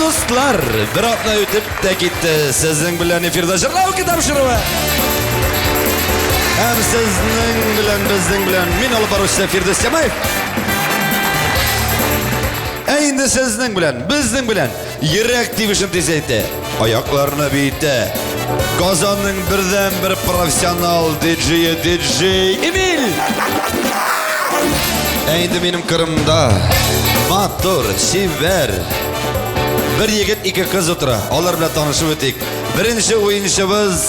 Дуслар, бер атна үтеп тә китте. Сезнең белән эфирда җырлау тапшыруы. Һәм сезнең белән, безнең белән мин алып баручы Фирдүс Тямаев. Ә инде сезнең белән, безнең белән йөрәк тибешен тизәйтә, аякларны биетә. Казанның бердән-бер профессионал диджее диджей Эмиль. Ә инде минем Кырымда матур, чибәр бер егет, ике кыз утыра. Алар белән танышып үтик. Беренче уенчыбыз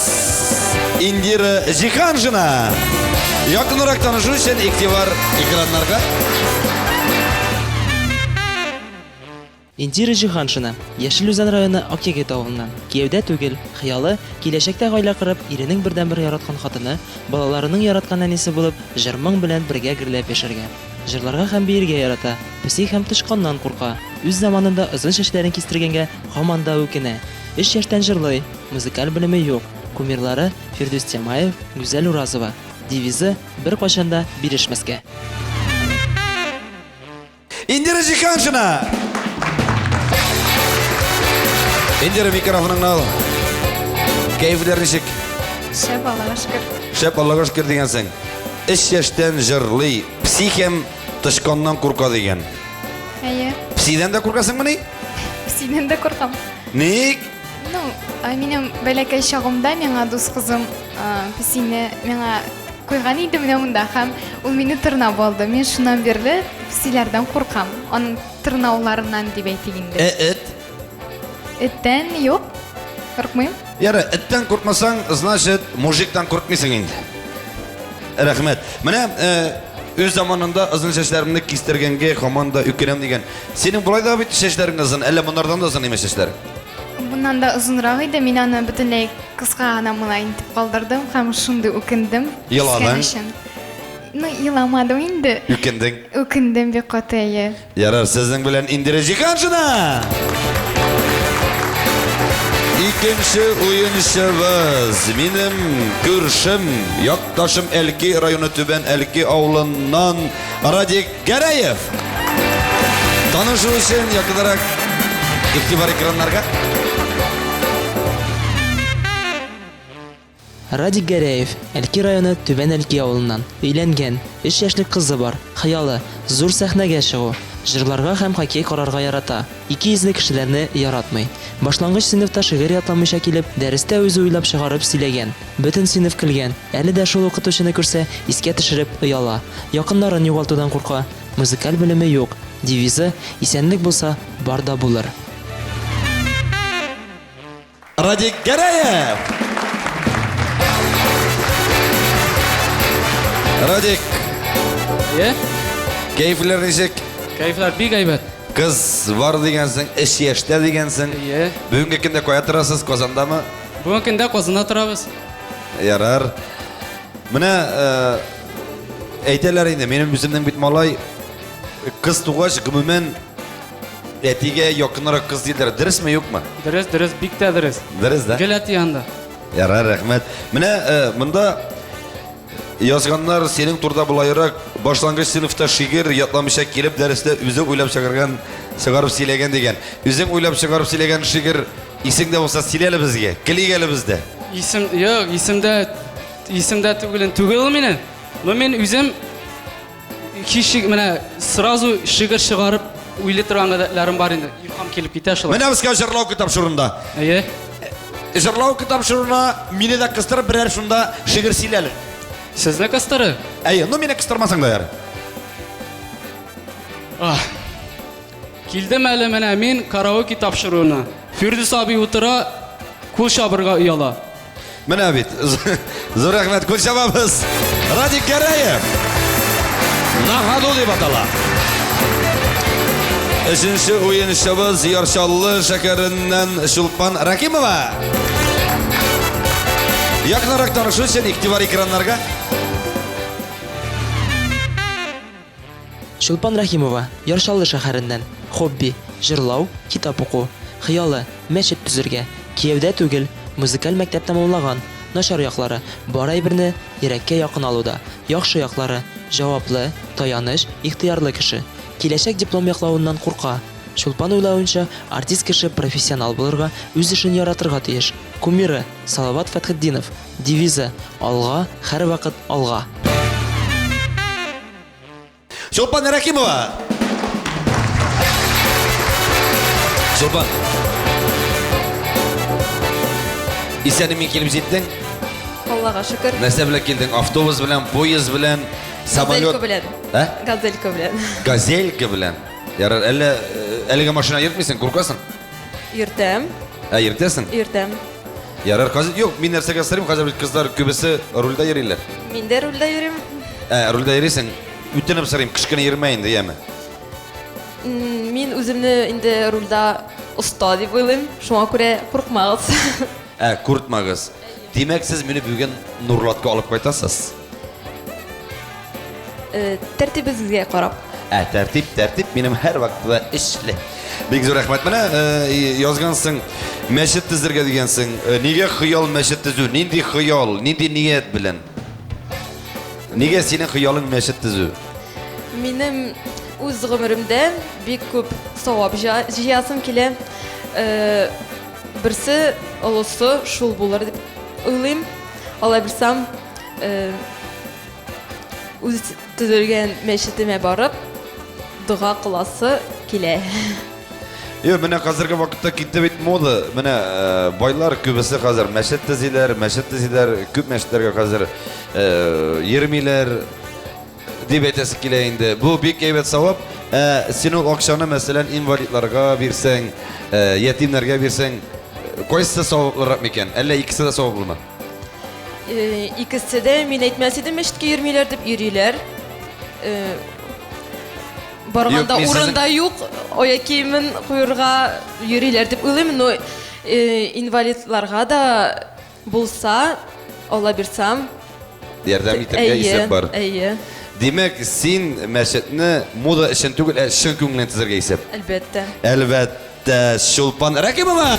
Индира Җиһаншина. Якынрак танышу өчен игътибар экраннарга. Индира Җиһаншина, Яшел Үзән районы Акъегет авылыннан. Кияүдә түгел, хыялы, киләчәктә гаилә корып, иренең бердәнбер яраткан хатыны, балаларының яраткан әнисе булып, җыр-моң белән бергә гөрләп яшәргә. Җырларга һәм биергә ярата, песи һәм тычканнан курка. Үз заманында озын чәчләрен кистергәнгә һаман да үкенә. Өч яшьтән җырлый, музыкаль белеме юк. Кумирлары, Фирдүс Тямаев, Гүзәл Уразова. Девизы, беркайчан да бирешмәскә. Индира Җиһаншина! Индира, микрофоныңны ал. Кәефләр ничек? Шәп, Аллага шөкер. Шәп, Аллага шөкер дигәнсең. Өч яшьтән җырлый, пси һәм тычканнан курка дигән. Әйе. Псидән дә куркасыңмыни? Псидән дә куркам. Ник? Ну, минем бәләкәй чагымда миңа дус кызым песине миңа куйган иде менә монда һәм ул мине тырнап алды. Мин шуннан бирле песиләрдән куркам. Аның тырнауларыннан дип әйтик инде. Ә эт? Эттән юк, куркмыйм. Ярар, эттән куркмасаң, значит, мужиктан куркмыйсың инде. Рәхмәт. Менә үз заманында озын чәчләремне кистергәнгә һаман да үкенәм дигән. Синең болай да бит чәчләрең озын, әллә моннардан да озын имеш чәчләрең? Bundan да озынрак иде. Мин аны бөтенләй кыска гына мына итеп калдырдым һәм шундый үкендем. Еладың? Кискән өчен. Ну, еламадым инде. Үкендең? Үкендем бик каты, әйе. Ярар, сезнең белән Индира Җиһаншина! Икенче уенчыбыз, минем күршем, якташым Әлки районы Түбән Әлки авылыннан Радик Гәрәев. Танышу өчен якынрак игътибар экраннарга. Радик Гәрәев, Әлки районы Түбән Әлки авылыннан. Өйләнгән, өч яшьлек кызы бар. Хыялы, зур сәхнәгә чыгу. Җырларга һәм хоккей карарга ярата. Икейөзле кешеләрне яратмый. Башлангыч сыйныфта шигырь ятламыйча килеп, дәрестә үзе уйлап чыгарып сөйләгән. Бөтен сыйныф көлгән. Әле дә шул укытучыны күрсә, искә төшереп, ояла. Якыннарын югалтудан курка. Музыкаль белеме юк. Девизы, Исәнлек булса, бар да булыр. Радик Гәрәев! Радик. Е? Кәефләр ничек? Кәефләр бик әйбәт. Кыз бар дигәнсең, эш яшьтә дигәнсең. Е. Бүгенге көндә кая торасыз? Казандамы? Бүгенге көндә Казанда торабыз. Ярар. Менә э, әйтәләр инде, минем үземнең бит малай кыз тугач, гомумән Әтигә якынрак кыз диләр. Дөресме, юкмы? Дөрес, дөрес, бик тә дөрес. Дөрес, да? Гел әти янында. Ярар, рәхмәт. Менә э, монда язганнар синең турыда болайрак башлангыч сыйныфта шигырь ятламыйча килеп дәрестә үзе уйлап чыгарган, чыгарып сөйләгән дигән. Үзең уйлап чыгарып сөйләгән шигырь исеңдә булса сөйлә әле безгә. Көлик әле бездә. Исем, юк, исемдә, исемдә түгелен түгел ул минем. Но мин үзем Һичшик менә сразу шигырь чыгарып уйлый торган гадәтләрем бар инде. Илһам килеп китә шулай. Менә безгә җырлау тапшыруында. Әйе. Җырлау тапшыруына мине дә кыстырып берәр шунда шигырь сөйлә әле. Сезне кыстырып? Әйе, ну мине кыстырмасаң да ярый. Ах. Килдем әле менә мин караоке тапшыруына. Фирдүс абый утыра, кул чабырга ояла. Менә бит. Зур рәхмәт. Кул чабабыз. Радик Гәрәев. На ходу дип атала. Өченче уенчыбыз Яр Чаллы шәһәреннән Чулпан Рәхимова. Якынрак танышу өчен игътибар экраннарга. Чулпан Рәхимова, Яр Чаллы шәһәреннән. Хобби, җырлау, китап уку. Хыялы, мәчет төзергә. Кияүдә түгел, музыкаль мәктәп тәмамлаган. Начар яклары, бар әйберне йөрәккә якын алуда. Яхшы яклары, җаваплы, таяныч, ихтыярлы кеше. Киләчәк диплом яклавыннан курка. Чулпан уйлавынча, артист кеше профессионал булырга, үз эшен яратырга тиеш. Кумиры, Салават Фәтхетдинов. Девизы, Алга, һәрвакыт алга! Чулпан Рәхимова! Чулпан. Исән-имин килеп җиттең? Аллага шөкер. Нәрсә белән килдең? Автобус белән, поезд белән, самолет? Газелька белән. Ә? Газелька белән. Газелька белән. Ярар, әллә э, әлегә машина йөртмисең, куркасың? Йөртәм. Ә, йөртәсең? Йөртәм. Ярар, хәзер юк, мин нәрсәгә сорыйм, хәзер бит кызлар күбесе рульдә йөриләр. Мин дә рульдә йөрим. Ә, рульдә йөрисең. Үтенеп сорыйм, кечкенә йөрмә инде, яме. Мин үземне инде рульдә оста дип уйлыйм, шуңа күрә куркмагыз. Ә, куркмагыз. Димәк, сез мине бүген Нурлатка алып кайтасыз? Э, тәртибегезгә карап. Ә, тәртип, тәртип минем һәрвакытта да эшле. Бик зур рәхмәт. Менә э, язгансың, мәчет төзергә дигәнсең. Э, нигә хыял мәчет төзү? Нинди хыял, нинди ният белән? Нигә синең хыялың мәчет төзү? Минем үз гомеремдә бик күп савап җыясым килә. Э, берсе олысы шул булыр дип уйлыйм. Алай булсам, э, үз төзелгән мәчетемә барып, дога кыласы килә. Юк, менә хәзерге вакытта китте бит мода. Менә э, байлар күбесе хәзер мәчет төзиләр, мәчет төзиләр, күп мәчетләргә хәзер э, йөрмиләр дип әйтәсе килә инде. Бу бик әйбәт савап. Ә син ул акчаны, мәсәлән, инвалидларга бирсәң, э, ятимнәргә бирсәң, кайсысы саваплырак микән? Әллә икесе дә саваплымы? Э, икесе дә, мин әйтмәс идем, мәчеткә йөрмиләр дип йөриләр. Э, барганда Юк, мин урында юк, аяк киемен куерга йөриләр дип уйлыйм, но э, инвалидларга да булса, Алла бирсам, Ярдәм итәргә әйе, исәп бар. Әйе, Димәк, син мәчетне мода өчен түгел, ә чын күңелеңнән төзергә исәп. әлбәттә. Әлбәттә. Чулпан Рәкимова!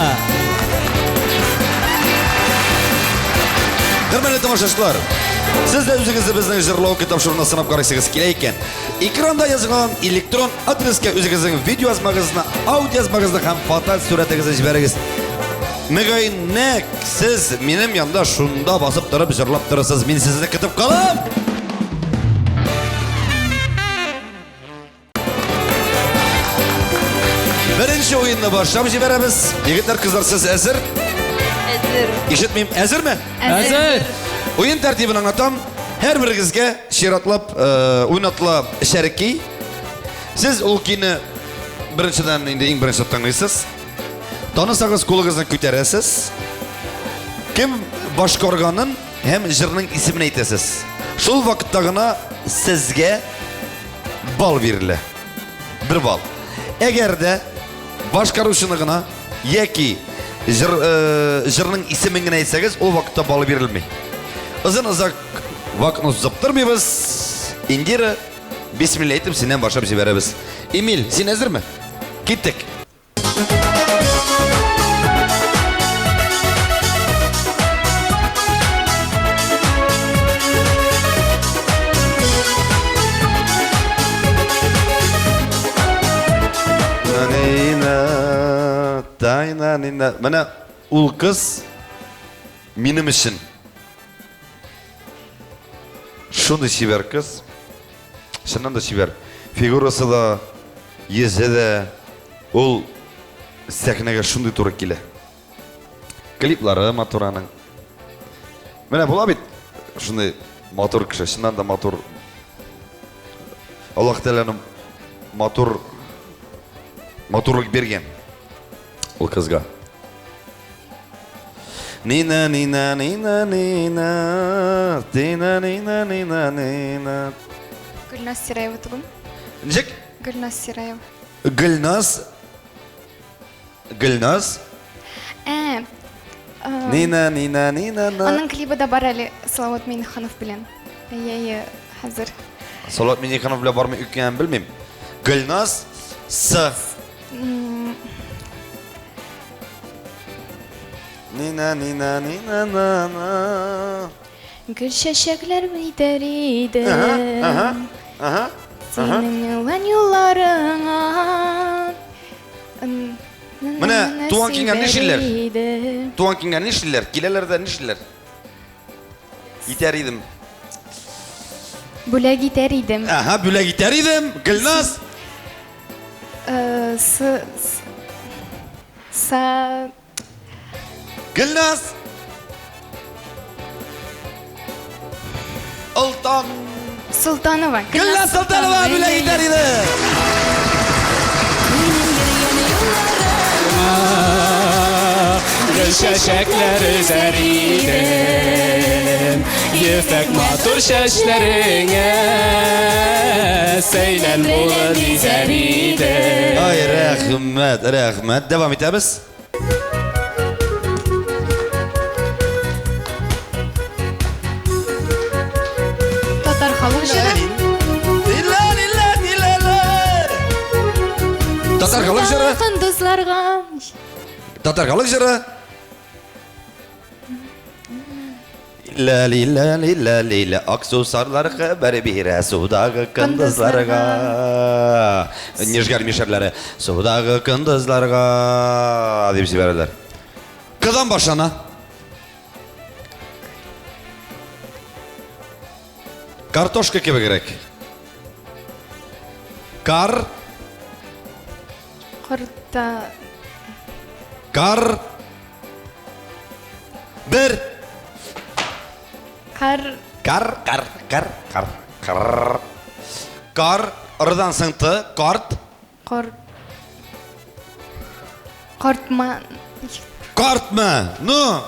Хөрмәтле тамашачылар, сез дә үзегезне безнең җырлау китапшыруына сынап карыйсыгыз килә икән, экранда язылган электрон адреска үзегезнең видео язмагызны, аудио язмагызны һәм фото сурәтегезне җибәрегез. Мөгаен, нәкъ сез минем янда шунда басып торып җырлап торырсыз. Мин сезне көтеп калам! Беренче уенны башлап җибәрәбез. Егетләр, кызлар, сез әзер? Әзер. Ишетмим, әзерме? Әзер. Уен тәртибен аңлатам. Һәрберегезгә чиратлап э, уйнатыла шәрки. Сез ул көйне беренчедән инде иң беренче тыңлыйсыз. Танысагыз, кулыгызны күтәрәсез. Кем башкарганын һәм җырның исемен әйтәсез. Шул вакытта гына сезгә Бал бирелә. Бер балл. Әгәр дә башкаручыны гына яки җыр, э, җырның исемен генә әйтсәгез, ул вакытта балл бирелми. Озын-озак вакытны сузып тормыйбыз. Индира, бисмилла әйтеп, синнән башлап җибәрәбез. Эмиль, син әзерме? Киттек. Менә ул кыз минем өчен шундый чибәр кыз. Чыннан да чибәр. Фигурасы да, йөзе дә. Ул сәхнәгә шундый туры килә. Клиплары матур аның. Менә була бит шундый матур кеше, чыннан да матур. Аллаһ Тәгаләнең матур матурлык биргән ул кызга. Нина, нина, нина, нина, тина, нина, нина, нина. Гөлназ Сираева түгелме? Ничек? Гөлназ Сираева. Гөлназ. Гөлназ. Ә, Нина, нина, нина, на. Аның клибы да бар әле Салават Миңнеханов белән. Әйе, әйе, хәзер. Салават Миңнеханов белән бармы икәнен белмим. Гөлназ С. Нина, нина, нина, на, на. Гөл чәчәкләр битәр иде. Ага, ага. Синең юлан юлларыңа. Менә туган көнгә нишлиләр? Туган көнгә нишлиләр? Киләләр дә нишлиләр? Итәр идем. Бүләк итәр идем. Ага, бүләк итәр идем. Гөлназ. Э, с, с, са, Гөлназ. Олтан. Солтанова. Гөлназ Солтанова бүләк итәр иде. Гөл чәчәкләр өзәр идем Ефәк матур чәчләреңә Сәйлән булып изәр идем Ай, рәхмәт, рәхмәт. Дәвам итәбез. Татар халык җыры. Татар халык җыры. Кондызларга. Татар халык җыры. Лә-ли-лә-ли-лә-ли-лә, ак сусарлар хәбәр бирә судагы кондызларга. Нижгар мишәрләре судагы кондызларга дип җибәрәләр. Кыдан башлана. Картошка кебегрәк. Кар. Корта. Кар. Бер. Кар. Кар, кар, кар, кар, кар. Кар, ырдан соң т, карт. Кор. Кортма. Картмы? Ну?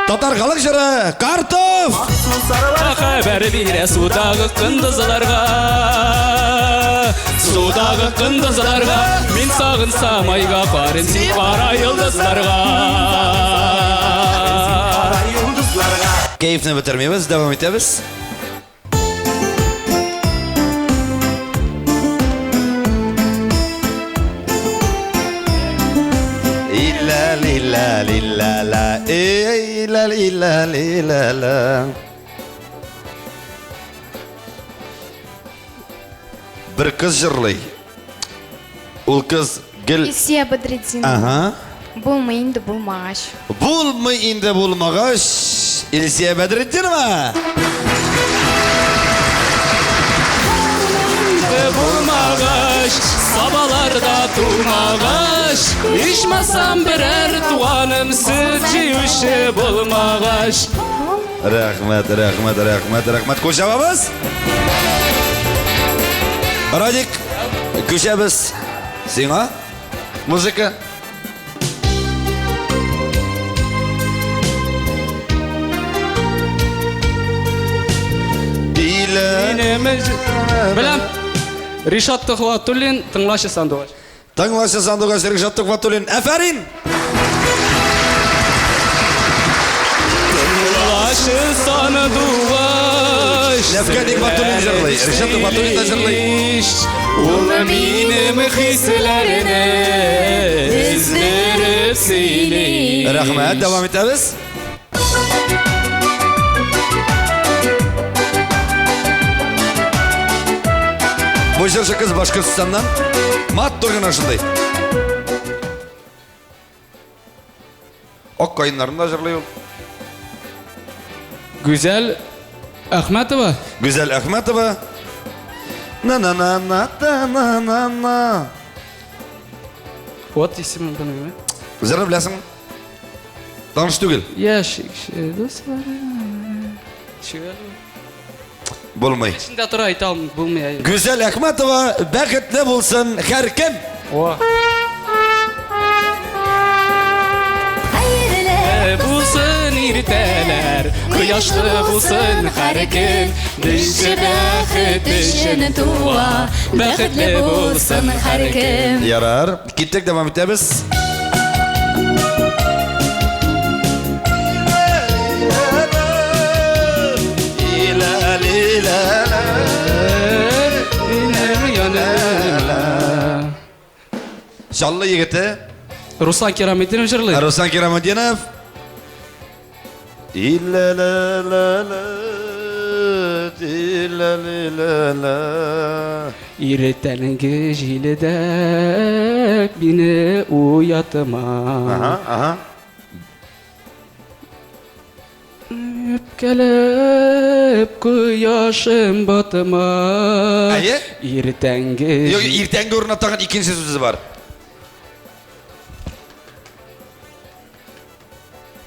Татар халык җыры Картов! Хәбәр бирә судагы кындызларга. Судагы кындызларга мин сагынсам айга карыйм син кара йолдызларга. Кәефне бетермибез, дәвам итәбез. Бер кыз җырлый. Ул кыз гел Илсөя Бәдретдинова. Ага. Булмый инде булмагач. Булмый инде булмагач, Илсия Бәдретдинова. Булмагач, сабаларда тумагач, ичмасам берәр туганым сөт җыючы булмагач. Рәхмәт, рәхмәт, рәхмәт, рәхмәт. Кул чабабыз. Радик, күчәбез сиңа. Музыка. Беләм. Ришат Төхвәтуллин, тыңлашы сандугач. Тыңлашы сандугач Ришат Төхвәтуллин. Әфәрин! Тыңлашы сандугач. Нәфкә Нигматуллин җырлый. Ришат Төхвәтуллин да җырлый. Ул минем хисләрне өздереп сөйли. Рәхмәт, дәвам итәбез. Бу җырчы кыз Башкортстаннан. Матур гына шундый. Ак каеннарны да җырлый ул. Гүзәл Әхмәтова. Гүзәл Әхмәтова. На на на на та на на на. Вот исемен белмим. Җырны беләсеңме? Таныш түгел. Яшь кеше дуслар. Чүгәл. Булмый. Эчендә тора әйтә алмыйм, булмый. Әйе. Гүзәл Әхмәтова, бәхетле булсын һәркем. О. Булсын иртәләр, кояшлы булсын һәр көн. Кеше бәхет өчен туа, бәхетле булсын һәркем. Ярар, киттек, дәвам итәбез. Чаллы егете Руслан Кираметдинов җырлый. Руслан Кираметдинов. Лә ли лә лә. Иртәнге җилдә мине уятма. Ага, ага. Үпкәләп кояшым батма. Әйе. Иртәнге Юк, иртәнге урынына тагын икенче сүзе бар.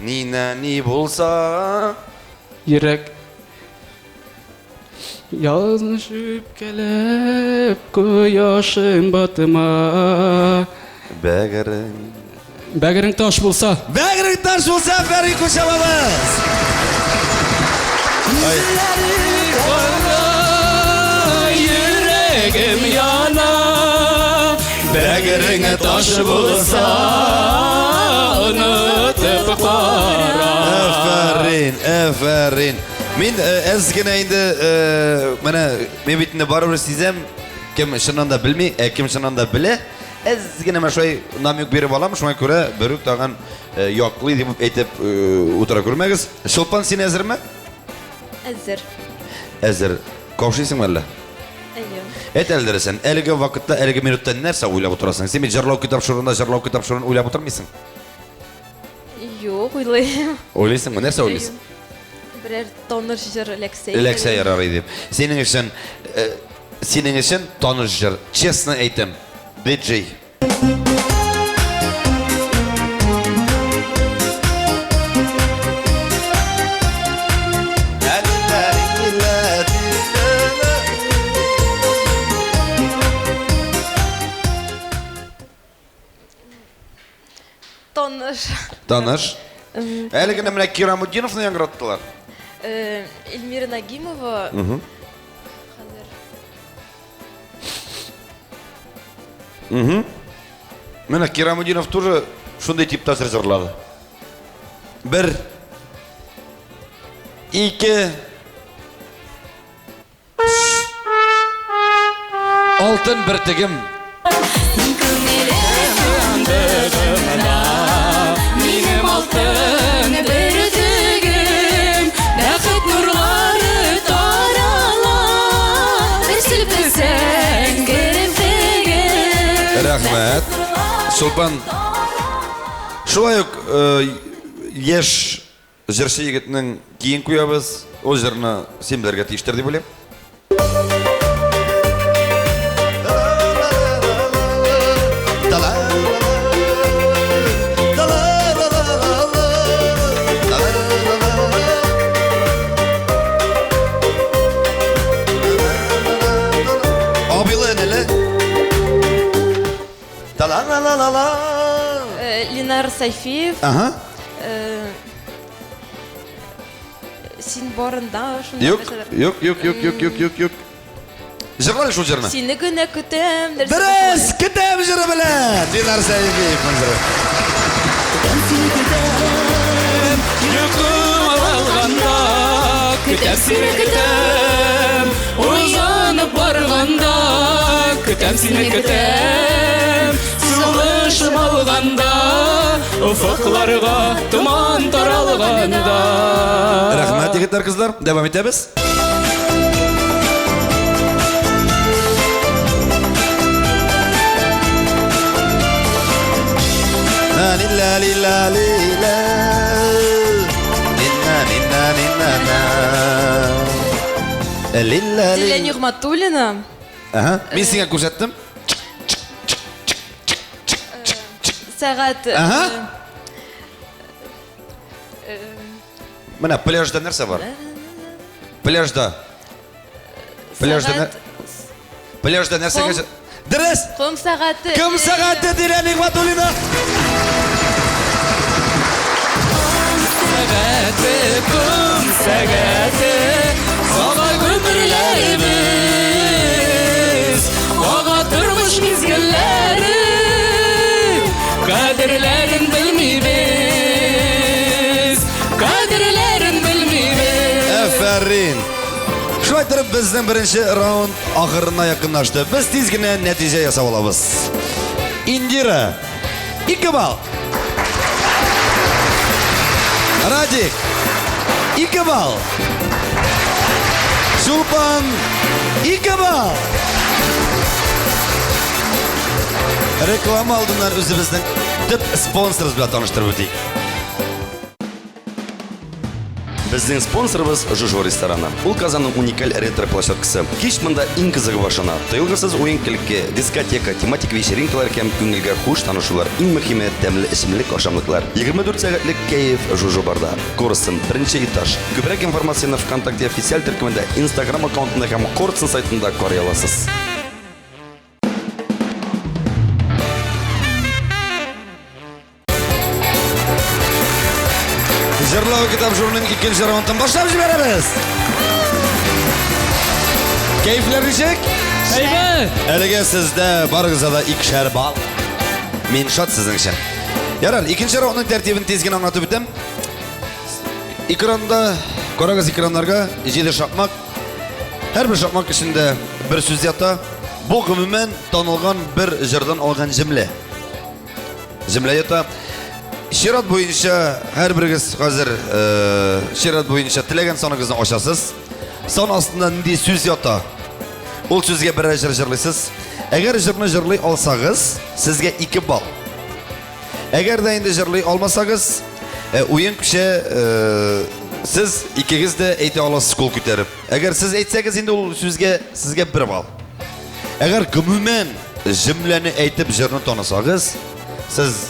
Нина ни булса. Йөрәк Язмыш үпкәләп кояшым батма. Бәгырең. Бәгырең таш булса. Бәгырең таш булса, Фәрит Кучабабыз. Йөрәгем яна. Бәгырең таш булса, онытып кара. Әфәрин, әфәрин. Мин әз генә инде менә мин бит инде барыбер сизәм, кем чыннан да белми, ә кем чыннан да белә. Әз генә менә шулай намек биреп алам, шуңа күрә берүк тагын яклый дип әйтеп утыра күрмәгез. Чулпан, син әзерме? Әзер. Әзер. Каушыйсыңмы әллә? Әйе. Әйт әле дөресен, әлеге вакытта, әлеге минутта нәрсә уйлап утырасың? Син бит җырлау китап шурында, җырлау китап шурын уйлап утырмыйсың. Юк, уйлыйм. Уйлыйсыңмы? Нәрсә уйлыйсың? Берәр таныш җыр эләксә. Эләксә ярар иде. Синең өчен, синең өчен таныш җыр. Честно әйтәм, диджей. Таныш. Таныш. Әле генә менә Кирамутдиновны яңгыраттылар. Эльмира Нагимова. Хәзер. Менә Кирамутдинов тоже шундый типта җыр җырлады. Бер, ике, Алтын бөртегем. Минем алтын бөртегем, бәхет нурлары тарала, бер селкесәң керфеген. Рәхмәт. Чулпан. Шулай ук яшь җырчы егетнең киен куябыз. Ул җырны син белергә тиештер дип уйлыйм. Абыйлы энеле. Та-ла-ла-ла-ла-ла. Ленар Сайфиев. Ага. Син барында шунда Юк, юк, юк, юк, юк, юк, юк, юк. Җырла әле шул җырны. Сине генә көтәм. Дөрес, көтәм җыры белән. Динар Сәйфиевның җыры. Көтәм сине көтәм, йокым алганда, көтәм сине көтәм, уйланып барганда, көтәм сине көтәм, сулышым алганда, офыкларга томан таралганда. Рәхмәт, егетләр, кызлар. Дәвам итәбез. Зилә Нигъмәтуллина. Ага. Мин сиңа күрсәттем. Сәгать. Ага. Менә пляжда нәрсә бар? Пляжда. Пляжда. Пляжда нәрсәгә? Дөрес! Ком сәгате. Ком сәгате, Дилә Нигъмәтуллина. Сәгате, ком сәгате, сага гомерләребез, ага тормыш мизгелләре, кадерләрен белмибез, кадерләрен белмибез. Әфәрин. Шулай торып безнең беренче раунд ахырына якынлашты. Без тиз генә нәтиҗә ясап алабыз. Индира, 2 балл. Радик, 2 балл. Чулпан 2 балл. Реклама алдыннан үзебезнең төп спонсорыбыз белән таныштырып үтик. Безнең спонсорыбыз Жужо рестораны. Ул Казанның уникаль ретро-площадкасы. Кич монда иң кызыгы башлана. Тыелгысыз уен-көлке, дискотека, тематик вечеринкалар һәм күңелгә хуш танышулар. Иң мөһиме, тәмле эчемлек-ашамлыклар. 24 сәгатьлек кәеф Жужо барда. Корстон, беренче этаж. Күбрәк информацияне ВКонтакте официаль төркемендә, Инстаграм аккаунтында һәм Корстон сайтында карый аласыз. Җырлау китап журналының икенче раундын башлап җибәрәбез. Кәефләр ничек? Әйбәт! Әлегә сездә барыгызда да икешәр балл. Мин шат сезнең өчен. Ярар, икенче раундның тәртибен тиз генә аңлатып үтәм. Экранда, карагыз экраннарга, җиде шакмак. Һәрбер шакмак эчендә бер сүз ята. Бу гомумән танылган бер җырдан алган җөмлә. Җөмлә ята. Чират буенча һәрберегез хәзер э, чират буенча теләгән саныгызны ачасыз. Сан астында нинди сүз ята? Ул сүзгә берәр җыр җырлыйсыз. Әгәр җырны җырлый алсагыз, сезгә 2 балл. Әгәр дә инде җырлый алмасагыз, э, уен күчә, э, сез икегез дә әйтә аласыз кул күтәреп. Әгәр сез әйтсәгез инде ул сүзгә сезгә 1 балл. Әгәр гомумән җөмләне әйтеп җырны танысагыз, сез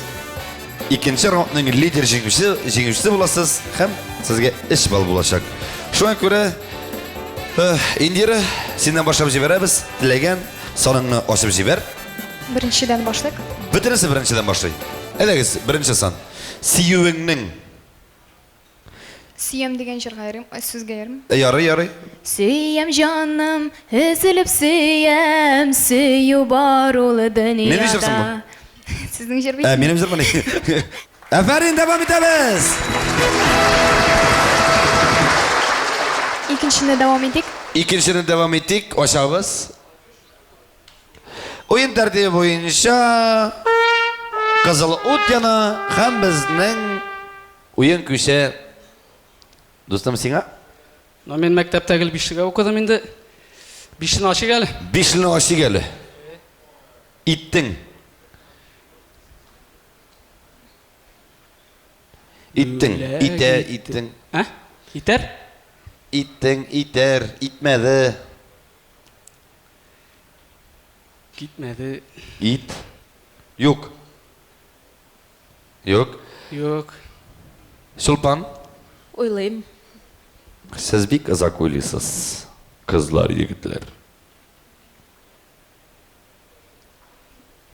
икенче раундның лидер җиңүче, җиңүчесе буласыз һәм сезгә 3 балл булачак. Шуңа күрә э, Индира, синнән башлап җибәрәбез. Теләгән саныңны ачып җибәр. Беренчедән башлыйк. Бөтенесе беренчедән башлый. Әйдәгез, беренче сан. Сөюеңнең Сөям дигән җырга йөрим, ой, сүзгә йөрим. Э, ярый, ярый. Сөям җаным, өзелеп сөям, сөю бар ул дөньяда. Нинди җыр соң бу? Сезнең җыр бит. Ә, минем җырмыни? Афәрин, дәвам итәбез! Икенчене дәвам итик. Икенчене дәвам итик, ачабыз. Уен тәртибе буенча кызыл ут яна һәм безнең Уен күчә. Дустым, сиңа? Но мин мәктәптә гел бишлегә укыдым инде. Бишлене ачыйк әле. Бишлене ачыйк әле. Иттең. Иттең. Итә, иттең. Ә? Итәр? Иттең, итәр, итмәде. Китмәде. Ит. Юк. Юк. Юк. Чулпан. Уйлыйм. Сез бик озак уйлыйсыз, кызлар, егетләр.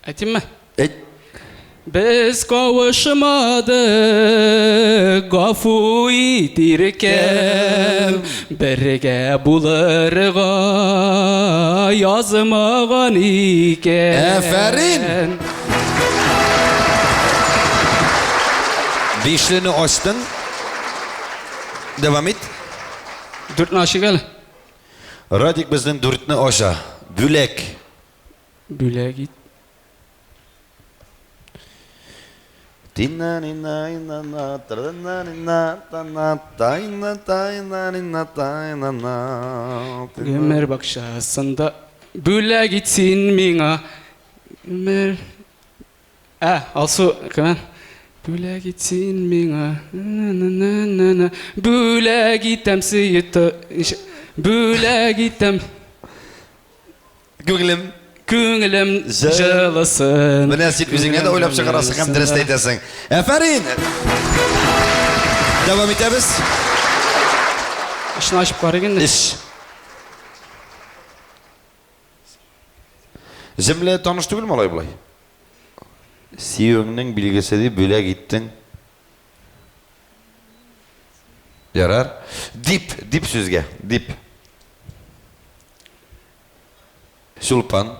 Әйтимме? Әйт. Без кавышмадык, гафу ит, иркәм, бергә булырга язмаган икән. Афәрин! Бишлене ачтың. Дәвам ит. Дүртне ачыйк әле. Радик безнең дүртне ача. Бүләк. Бүләк ит. Гомер бакчасында бүләк ит син миңа. Гомер Ә, Алсу, кем? Бүләк ит син миңа. На-на-на-на-на. Бүләк итәм сөю Бүләк итәм. Күңелем. Күңелем җылысын. Менә син үзеңә дә уйлап чыгарасың һәм дөрес тә әйтәсең. Афәрин! Дәвам итәбез. Эшне ачып карыйк инде. Эш. Җөмлә таныш түгелме алай болай? Сөюеңнең билгесе дип бүләк иттең. Ярар. Дип, дип сүзгә, дип. Чулпан.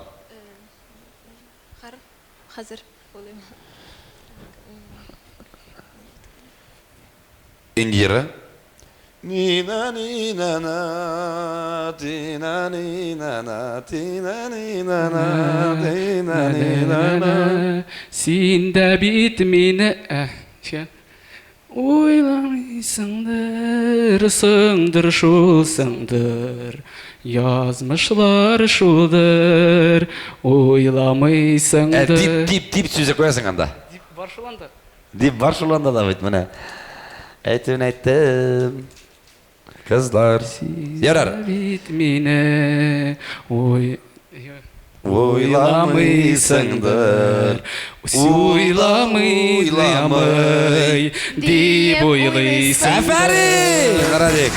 Хәзер уйлыйм. Индира. Нина нина на тина нина на тина нина на тина нина на. Син дә бит мине ә, ничә? Уйламыйсыңдыр, соңдыр шул соңдыр, язмышлар шулдыр, уйламыйсыңдыр. Ә дип, дип, дип сүзе куясың анда. Дип бар шул анда. Дип бар шул анда да бит менә. Әйтүен әйттем. Кызлар. Ярар. Бит мине уй Уйламыйсыңдыр. Уйламый, уйламый, дип уйлыйсың. Афәрин! Радик.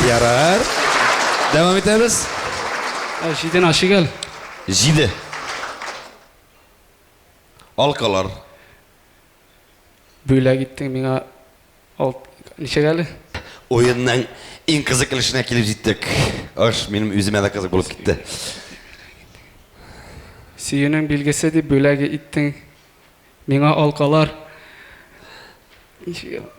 Ярар. Дәвам итәбез. Җиден ачык әле. Җиде. Алкалар. Бүләк иттең миңа алт ничек әле? Уенның иң кызык өлешенә килеп җиттек. Аш, минем үземә дә кызык булып китте. Сөюнең билгесе дип бүләк иттең миңа алкалар. Ничек әле?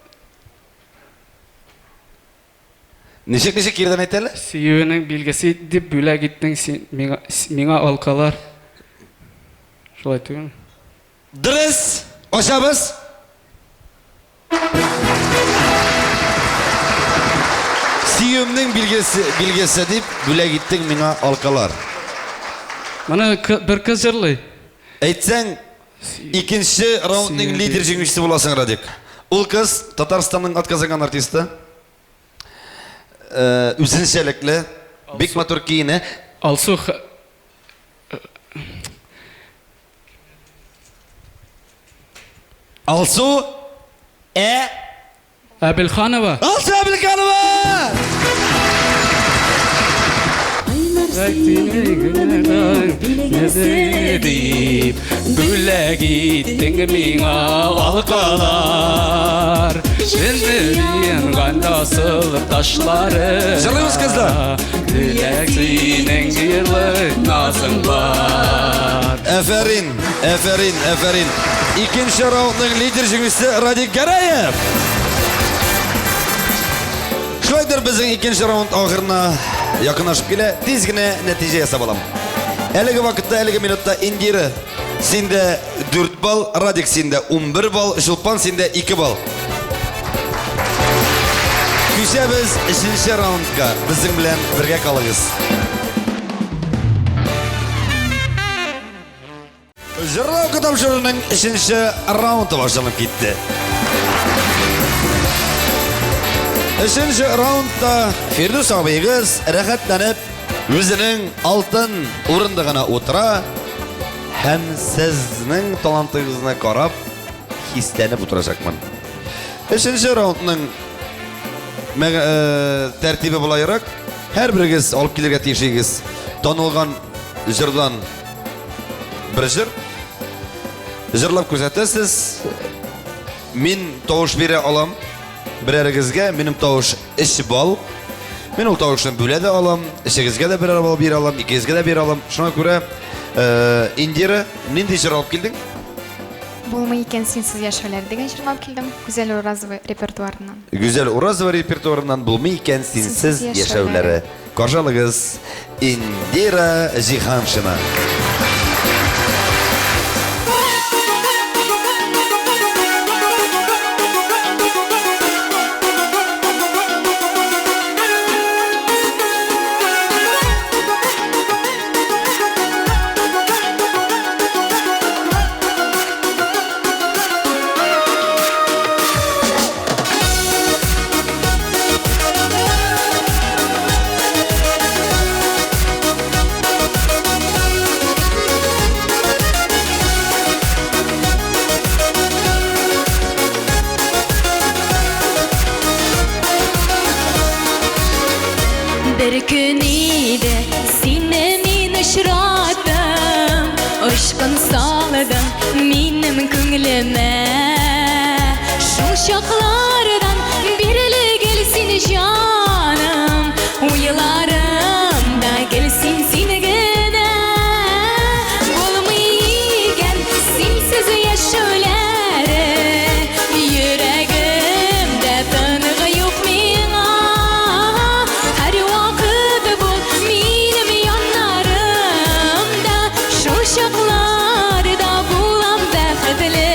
Ничек, ничек киредән әйт әле? Сөюенең билгесе дип бүләк иттең син миңа, миңа алкалар. Шулай түгелме? Дөрес! Ачабыз! Сөюемнең билгесе, билгесе дип бүләк иттең миңа алкалар. Моны бер кыз җырлый. Әйтсәң, икенче раундның лидер җиңүчесе буласың, Радик. Ул кыз Татарстанның атказанган артисты. Э, үзенчәлекле, бик матур киенә. Алсу Алсу Ә Әбелханова. Алсу Әбелханова! Дип бүләк иттең миңа алкалар. Җеннән асыл ташлары. Җырлыйбыз, кызлар. Теләк синең җырлы назың бар. Әфәрин, әфәрин, әфәрин. Икенче раундның лидер җиңүчесе Радик Гәрәев. Шулайдыр безнең икенче раунд ахырына якынлашып килә. Тиз генә нәтиҗә ясап алам. Әлеге вакытта, әлеге минутта Индира синдә 4 балл, Радик синдә 11 балл, Чулпан синдә 2 балл. Күчәбез өченче раундка. Безнең белән бергә калыгыз. Җырлау тапшыруының өченче раунды башланып китте. Өченче раундта Фирдүс абыегыз рәхәтләнеп үзенең алтын урындыгына утыра һәм сезнең талантыгызны карап хисләнеп утырачакмын. Өченче раундның тәртибе болайрак. Һәрберегез алып килергә тиешегез танылган җырдан бер җыр. Җырлап күрсәтәсез. Мин тавыш бирә алам. Берәрегезгә минем тавыш 3 балл. Мин ул тавышны бүлә дә алам, эчегезгә дә берәр балл бирә алам, икегезгә дә бирә алам. Шуңа күрә, Индира, нинди җыр алып килдең? Булмый икән синсез яшәүләр дигән җырны алып килдем. Гүзәл Уразова репертуарыннан. Гүзәл Уразова репертуарыннан Булмый икән синсез яшәүләре. Каршы алыгыз, Индира Җиһаншина. Бер көн иде, сине мин очраттым, Очкын салдың минем күңелемә. Шул чаклардан бирле гел син җаным, Уйларымда гел син, син генә. Булмый икән синсез яшәүләре, Йөрәгемдә тынгы юк миңа. Һәрвакыт бул минем яннарымда, Шул чакларда булам бәхетле.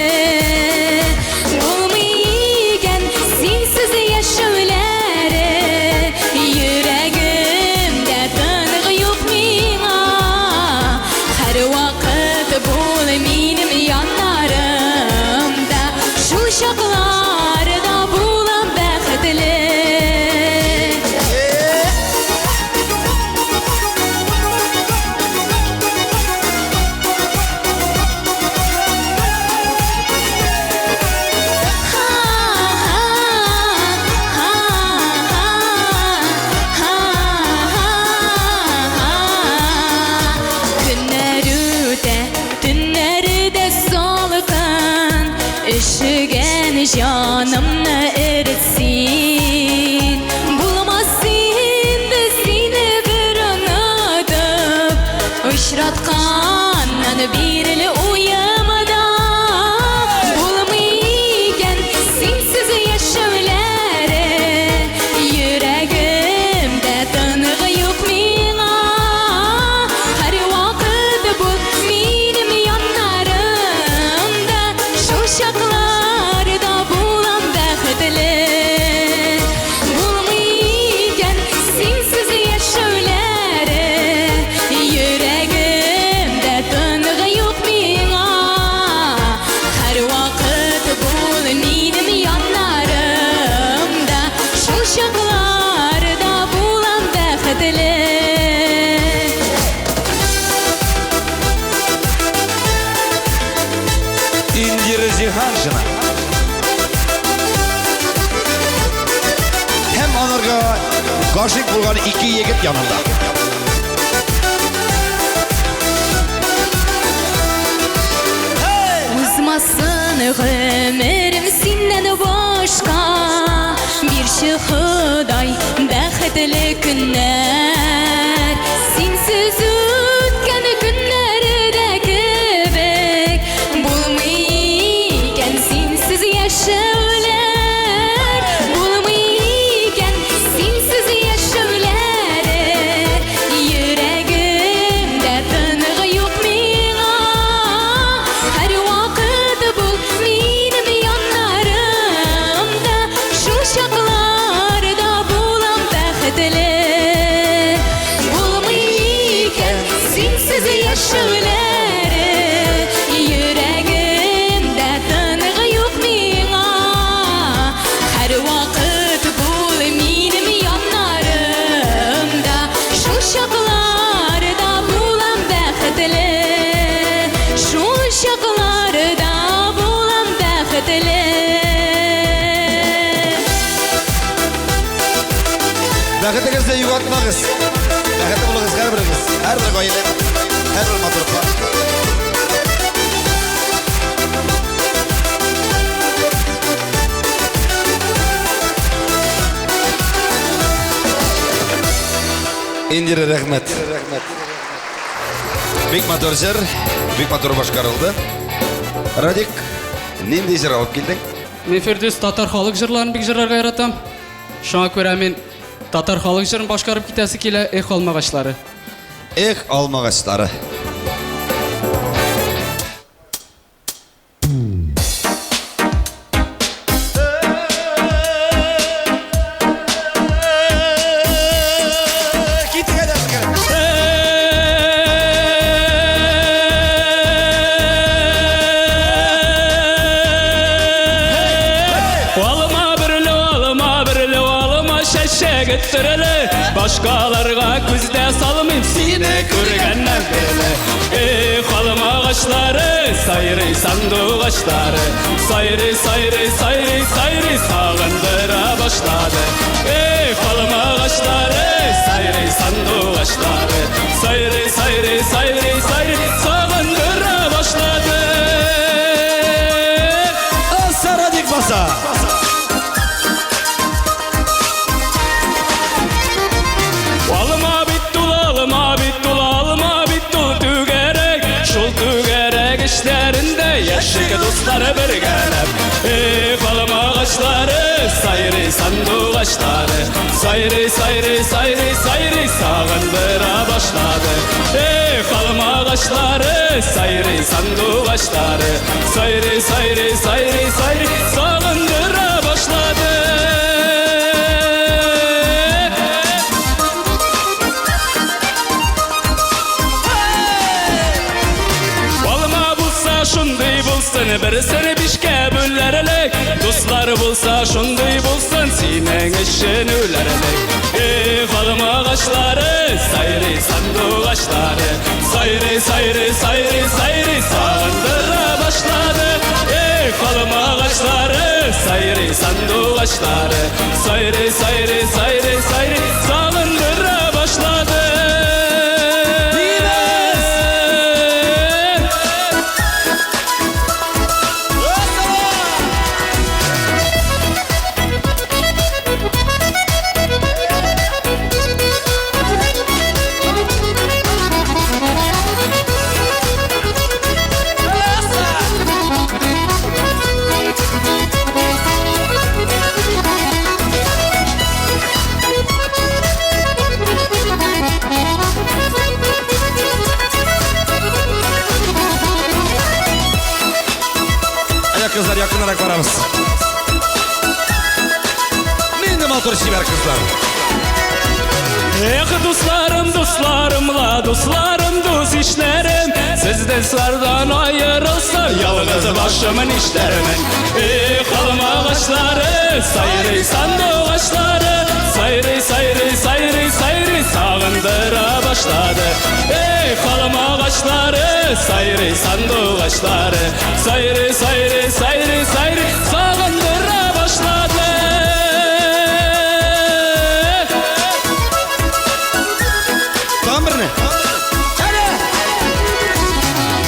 Шуннан бирле уемда булмый икән синсез яшәүләре. Йөрәгемдә тынгы юк миңа. Һәрвакыт бул минем яннарымда. Шул чакларда булам бәхетле. Булмый икән синсез яшәүләре. Йөрәгемдә тынгы юк миңа. Һәрвакыт бул минем яннарымда. Шул чакларда булам бәхетле. Индира Җиһаншина. Һәм анарга гашыйк булган ике егет янында. Узмасын гомерем синнән башка. Бирче Ходай бәхетле көннәр. Синсез үткән көннәр дә кебек булмый икән синсез яшәүләр. Булмый икән синсез яшәүләр. Йөрәгемдә тынгы юк миңа. Һәрвакыт бул минем яннарымда. Шул чакларда булам бәхетле. Булмый икән синсез яшәүләр. Йөрәгемдә тынгы юк миңа. Һәрвакыт бул минем яннарымда. Шул чакларда булам бәхетле. Шул чакларда булам бәхетле. Бәхетегезне югалтмагыз. Бәхетле булыгыз һәрберегез, һәрбер гаилә, һәрбер матур пар. Индира, рәхмәт. Бик матур җыр, бик матур башкарылды. Радик, нинди җыр алып килдең? Мин Фирдүс татар халык җырларын бик җырларга яратам. Шуңа күрә мин татар халык җырын башкарып китәсе килә, Эх, алмагачлары. Эх, алмагачлары. Китик әйдә безгә. Алма берле, алма берле, алма чәчәк төрле. Башкаларга күздә салмыйм сине күргәннән бирле. Эх, алма агачлары, сайрый сандугачлары. Сайрый, сайрый, сайрый, сайрый сагындыра башлады. Эх, алма агачлары, сайрый сандугачлары. Сайрый, сайрый, сайрый, сайрый сагындыра башлады. Аса, Радик баса. Алма бит ул, алма бит ул, алма бит ул түгәрәк. Шул түгәрәк эчләрендә яшик дуслары бергәләп. Эх, алма агачлары, сайрый сандугачлары. Сайрый, сайрый, сайрый, сайрый сагындыра башлады. Эх, алма агачлары, сайрый сандугачлары. Сайрый, сайрый, сайрый, сайрый сагындыра башлады. Алма булса шундый булсын, берсен бишкә бүләрлек. Дуслар булса шундый булсын, синең өчен үләрлек. Эх, алма агачлары, сайрый сандугачлары. Сайрый, сайрый, сайрый, сайрый сагындыра башлады. Эх, алма агачлары, сайрый сандугачлары. Сайрый, сайрый, сайрый, сайрый сагындыра башлады. Якынрак барабыз. Нинди матур чибәр кызлар. Эх, дусларым, дусларым, ла, дусларым, дус ишләрем, Сез дуслардан аерылсам, ялгыз башым нишләрмен? Эх, алма агачлары, сайрый сандугачлары, Сайрый, сайрый, сайрый, сайрый, сагындыра башлады. Эх, алма агачлары, сайрый сандугачлары, Сайрый, сайрый, сайрый, сайрый, сагындыра башлады. Тагын берне. Әле!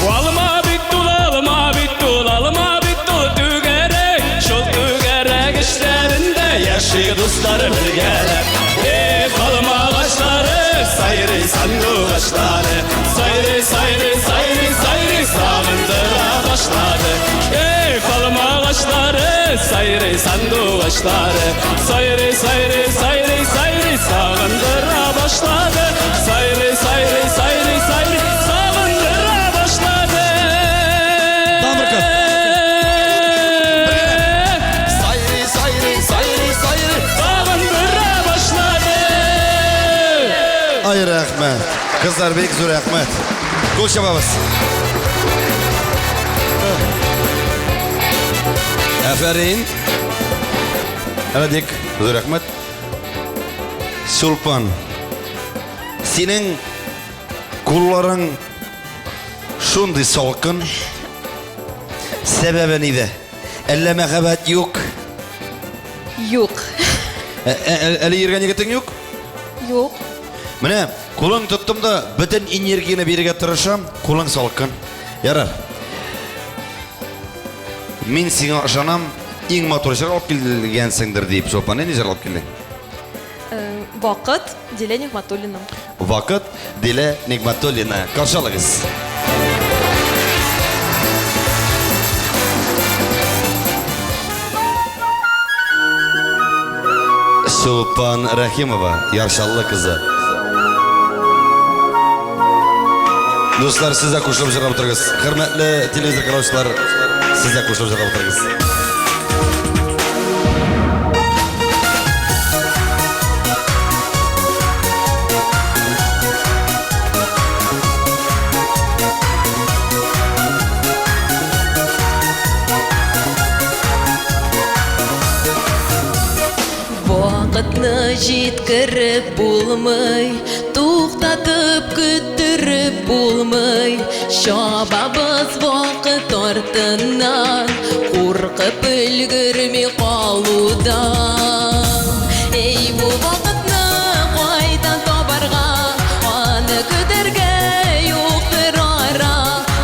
Алма бит ул, алма бит ул, алма бит ул түгәрәк, шул түгәрәк эчләрендә яши дуслар бергәләп. Эх, алма агачлары, сайрый сандугачлары, сайрый, сайрый, сайрый, сайрый, сагындыра башлады. Эх, алма агачлары, сайрый сандугачлары, сайрый, сайрый, сайрый, сайрый, сагындыра башлады. Сайрый, сайрый, сайрый, сайрый, сагындыра башлады. Тагын бер кат. Сайрый, сайрый, сайрый, сайрый. Сагындыра башлады. Ай, рәхмәт. Кызлар, бик зур рәхмәт. Кул чабабыз. Афәрин. Радик, зур рәхмәт. Чулпан, синең кулларың шундый салкын. Сәбәбе нидә? Әллә мәхәббәт юк? Юк. Әле йөргән егетең юк? Юк. Менә кулың тоттым да, бөтен энергияне бирергә тырышам, кулың салкын. Ярар. Мин сиңа ышанам, иң матур җыр алып килгәнсеңдер дип, Чулпан, нинди җыр алып килдең? Вакыт, Дилә Нигъмәтуллина. Вакыт, Дилә Нигъмәтуллина. Каршы алыгыз. Чулпан Рәхимова, Яр Чаллы кызы. Дуслар, сез дә кушылып җырлап утырыгыз. Хөрмәтле телевизор караучылар, сез дә кушылып җырлап утырыгыз. Вакытны җиткереп булмый, туктатып көттереп булмый. Чабабыз вакыт артыннан, куркып өлгерми калудан. Эй, бу вакытны кайдан табарга, аны көтәргә юктыр ара.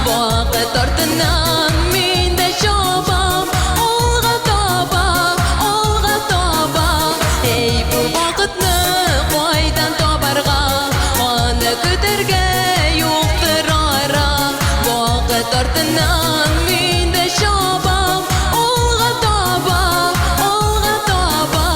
Вакыт артыннан мин дә чабам, алга таба, алга таба. Эй, бу вакытны кайдан табарга, аны көтәргә юктыр ара. Вакыт артыннан мин дә чабам, алга таба, алга таба.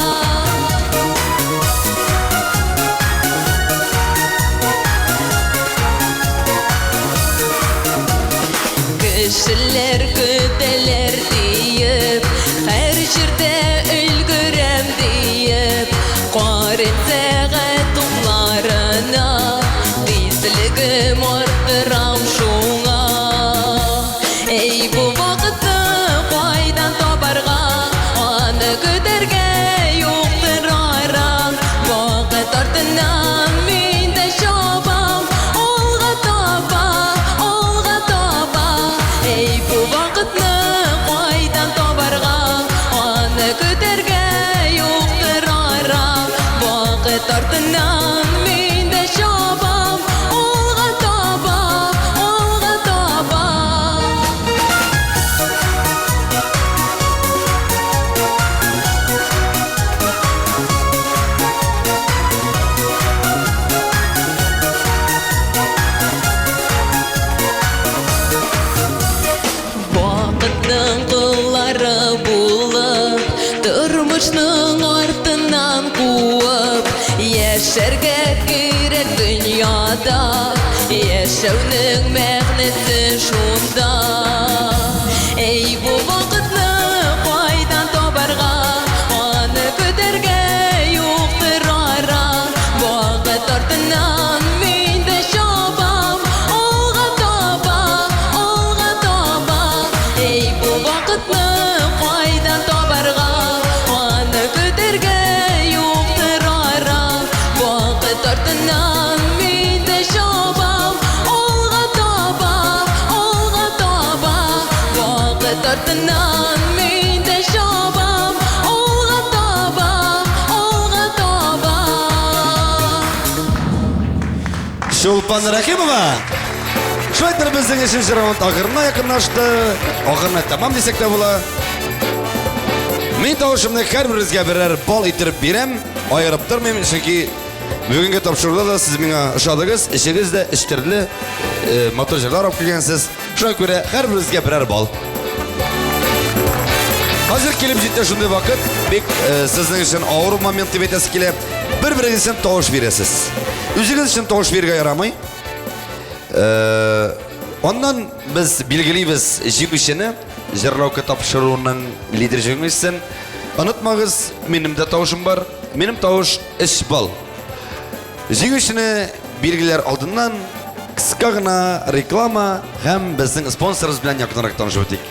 Кешеләр көтәләр диеп, һәр җирдә өлгерәм диеп, карыйм сәгать укларына, тизлегем арттырам шуңа. Эй, бу вакытны кайдан табарга, аны көтәргә юктыр ара. Вакыт артыннан мин дә чабам, алга таба, алга таба. Эй, бу вакытны кайдан табарга, аны көтәргә юктыр ара. Вакыт артыннан мин дә чабам, алга таба, алга таба. Вакытның коллары булып, тормышның артыннан куып, яшәргә кирәк дөньяда, яшәүнең мәгънәсе шунда. Эй, бу вакытны артыннан мин дә чабам, алга таба, алга таба. Чулпан Рәхимова! Шулай итеп безнең өченче раунд ахырына якынлашты. Ахырына тәмам дисәк тә була. Мин тавышымны һәрберегезгә берәр бал иттереп бирәм, аерып тормыйм, чөнки бүгенге тапшыруда да сез миңа ошадыгыз, эшегез дә эштерле, э, матур җырлар алып килгәнсез. Шуңа күрә һәрберегезгә берәр бал. Хәзер килеп җитте шундый вакыт, бик э, сезнең өчен авыр момент дип әйтәсе килә. Бер-берегез өчен тавыш бирәсез. Үзегез өчен тавыш бирергә ярамый. Э, аннан без билгелибез җиңүчене, җырлаука тапшыруның лидер җиңүчесен. Онытмагыз, минем дә тавышым бар. Минем тавыш 3 балл. Җиңүчене билгеләр алдыннан кыска гына реклама һәм безнең спонсорыбыз белән якынрак танышып үтик.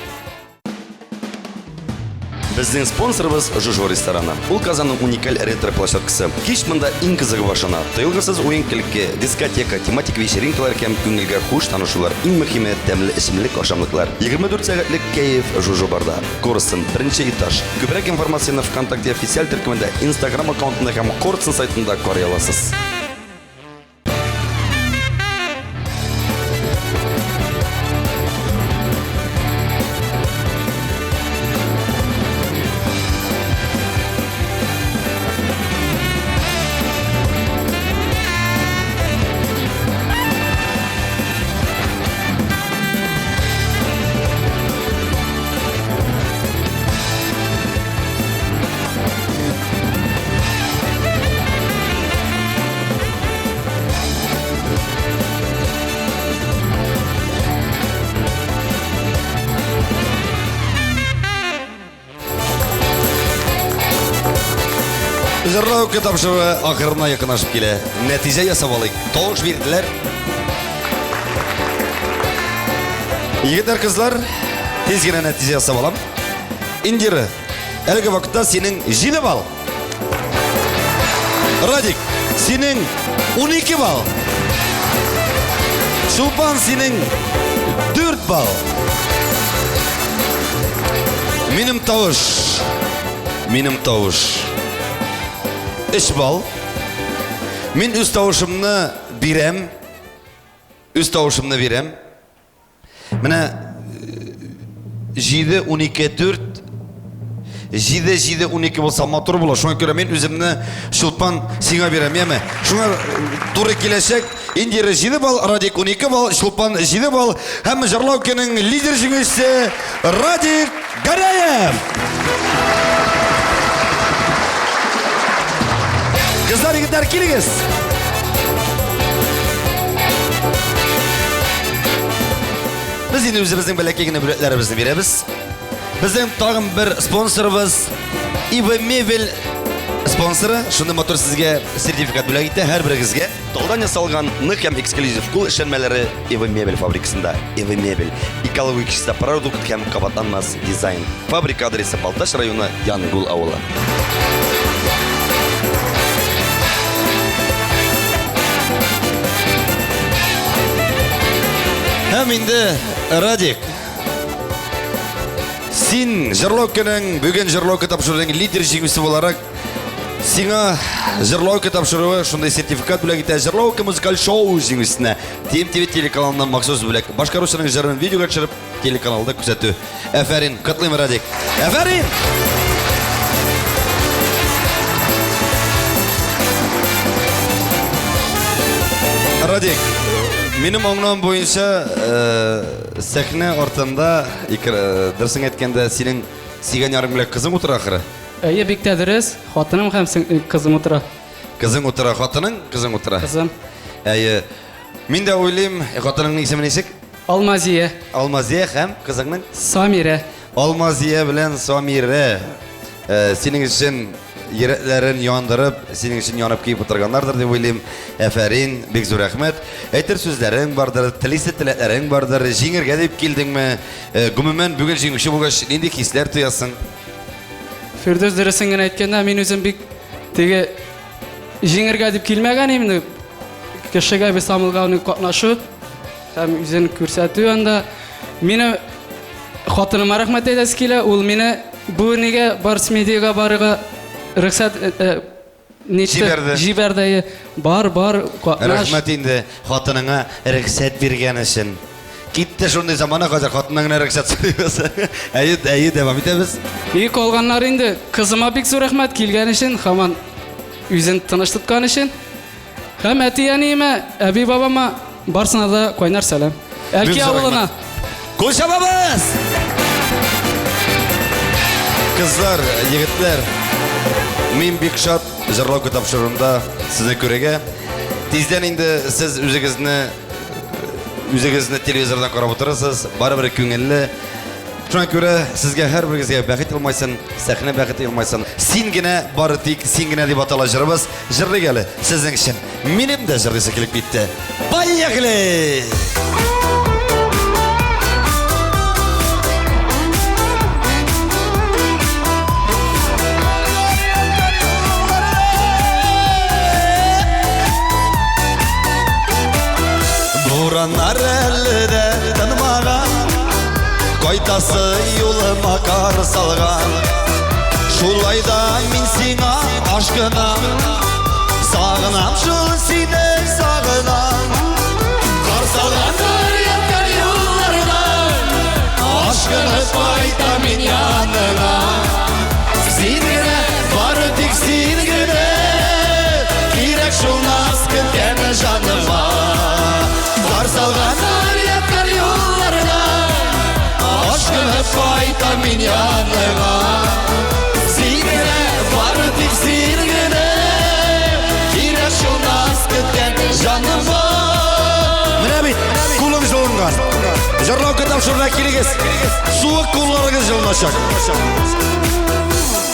Безнең спонсорыбыз Жужо рестораны. Ул Казанның уникаль ретро-площадкасы. Кич монда иң кызыгы башлана. Тыелгысыз уен-көлке, дискотека, тематик вечеринкалар һәм күңелгә хуш танышулар. Иң мөһиме, тәмле эчемлек, ашамлыклар. 24 сәгатьлек кәеф Жужо барда. Корстон, беренче этаж. Күбрәк информацияне ВКонтакте официаль төркемендә, Инстаграм аккаунтында һәм Корстон сайтында карый аласыз. Җырлау тапшыруы ахырына якынлашып килә. Нәтиҗә ясап алыйк. Тавыш бирделәр. Егетләр, кызлар, тиз генә нәтиҗә ясап алам. Индира, әлеге вакытта синең 7 балл. Радик, синең 12 балл. Чулпан синең 4 балл. Минем тавыш. Минем тавыш. 3 балл. Мин үз тавышымны бирәм. Үз тавышымны бирәм. Менә 7, 12, 4 7, 7, 12 булса матур була. Шуңа күрә мин үземне Чулпан сиңа бирәм, яме. Шуңа туры киләчәк. Индира 7 балл, Радик 12 балл, Чулпан 7 балл һәм җырлау көненең лидер җиңүчесе Радик Гәрәев. Кызлар, егетләр, килегез. Без инде үзебезнең бәләкәй генә бүләкләребезне бирәбез. Безнең тагын бер спонсорыбыз Ива Мебель спонсоры. Шундый матур сезгә сертификат бүләк итә һәрберегезгә. Талдан ясалган нык һәм эксклюзив кул эшләнмәләре Эва Мебель фабрикасында. Эва Мебель экологик чиста продукт һәм кабатланмас дизайн. Фабрика адресы Балтач районы Янгул авылы. Һәм инде Радик, син җырлау көнең, бүген җырлау тапшыруның лидер җиңүчесе буларак Сиңа Җырлау тапшыруы шундый сертификат бүләк итә. Җырлау музыкаль шоу җиңүчесенә TMTV телеканалыннан махсус бүләк. Башкаручының җырын видеога төшереп телеканалда күрсәтү. Әфәрин, котлыйм, Радик. Әфәрин! Радик, минем аңлавым буенча, э, сәхнә артында, икр, дөресен әйткәндә, синең сөйгән ярың белән кызың утыра ахыры. Әйе, бик тә дөрес. Хатыным һәм кызым утыра. Кызың утыра, хатының, кызың утыра. Кызым. Әйе. Мин дә уйлыйм, хатыныңның исеме ничек? Алмазия. Алмазия һәм кызыңның? Самирә. Алмазия белән Самирә. Э, синең өчен йөрәкләрен яндырып, синең өчен янып киеп утырганнардыр дип уйлыйм. Әфәрин, бик зур рәхмәт. Әйтер сүзләрең бардыр, телисе теләкләрең бардыр. Җиңергә дип килдеңме? Э, гомумән, бүген җиңүче булгач, нинди хисләр тоясың? Фирдүс, дөресен генә әйткәндә, мин үзем бик теге җиңергә дип килмәгән идем. Кешегә без самылга катнашу һәм үзен күрсәтү анда. Мине хатыныма рәхмәт әйтәсе килә. Ул мине бу нигә Барс Медиага барырга рөхсәт э, э, ничек Җибәрде. Җибәрде. әйе. Бар, бар, катнаш. Рәхмәт инде хатыныңа рөхсәт биргән өчен. Китте шундый замана хәзер хатыннан гына рөхсәт сорыйбыз. Әйе, әйе, дәвам итәбез. И калганнар инде кызыма бик зур рәхмәт килгән өчен, һаман үзен тыныч тоткан өчен. Һәм әти-әниемә, әби-бабама барсына да кайнар сәлам. Әлки Бик зур авылына. рәхмәт. Кул чабабыз! Кызлар, егетләр, мин бик шат җырлау тапшыруында сезне күрергә. Тиздән инде сез үзегезне үзегезне телевизордан карап утырасыз, барыбер күңелле. Шуңа күрә сезгә һәрберегезгә бәхет елмайсын, сәхнә бәхете елмайсын. Син генә, бары тик син генә дип атала җырыбыз. Җырлыйк әле сезнең өчен. Минем дә җырлыйсы килеп китте. Поехали! Бураннар әле дә тынмаган, Кайтасы юлыма кар салган. Шулай да мин сиңа ашкынам, Сагынам шул сине, сагынам. Кар салган кар яткан юллардан, Ашкынып кайтам мин яныңа. Син генә, бары тик син генә, Кирәк шул наз көткән җаныма. Кар салган кар яткан юллардан, Ашкынып кайтам мин яныңа. Син генә, бары тик син генә, Кирәк шул наз көткән җаныма. Менә бит, кулым җылынган. Җырлау тапшыруына килегез. Суык кулларыгыз җылыначак.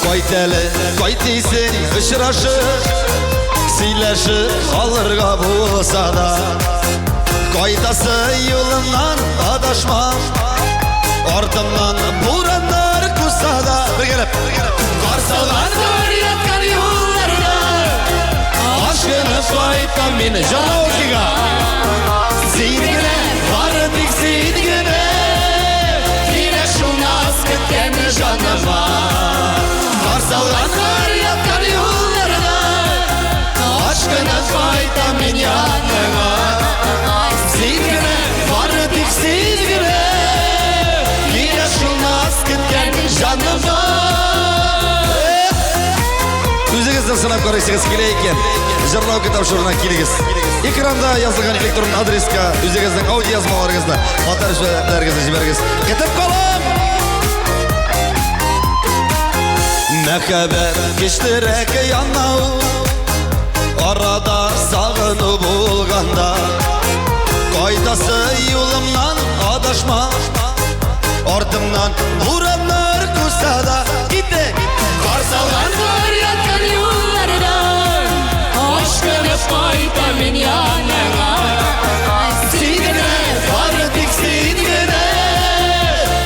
Кайт әле, кайт дисең, очрашып, сөйләшеп алырга булса да. Кайтасы юлымнан адашмам, Артымнан бураннар куса да. Бергәләп, кар салган кар яткан юлларда, Ашкынып кайтам мин Җанаукига. Син генә, бары тик син генә, Кирәк шул наз көткән җаныма. Кар салган кар яткан юлларда, Ашкынып кайтам мин яныңа. Син генә, бары тик син генә, Кирәк шул наз көткән җаныма. Үзегезне сынап карыйсыгыз килә икән, Җырлау тапшыруына килегез. Экранда язылган электрон адреска үзегезнең аудио язмаларыгызны, фотосурәтләрегезне җибәрегез. Көтеп калам! Мәхәббәт көчлерәк янау, Арада сагыну булганда, Кайтасы юлымнан адашма, Артымнан бураннар куса да. Китте! Кар салган кар яткан юллардан, Ашкынып кайтам мин яныңа. Син генә, бары тик син генә,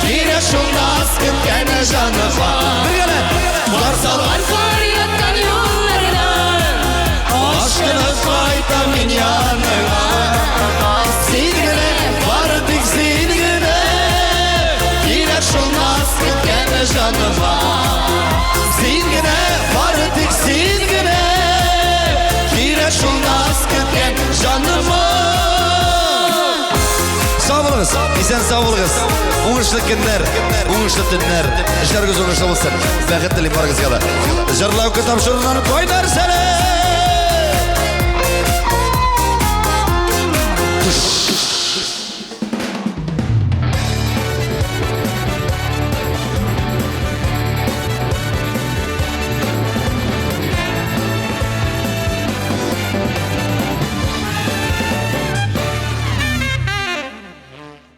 Кирәк шул наз көткән җаныма. Бергәләп! Кар салган Кар яткан юллардан, Ашкынып кайтам мин яныңа. Син генә, бары тик син генә, Кирәк шул наз көткән җаныма. Син генә, бары тик син генә, Кирәк шул наз көткән җаныма. Сау булыгыз, исән сау булыгыз. Уңышлы көннәр, уңышлы төннәр. Эшләрегез уңышлы булсын. Бәхет телим барыгызга да. Җырлау тапшыруыннан кайнар сәлам!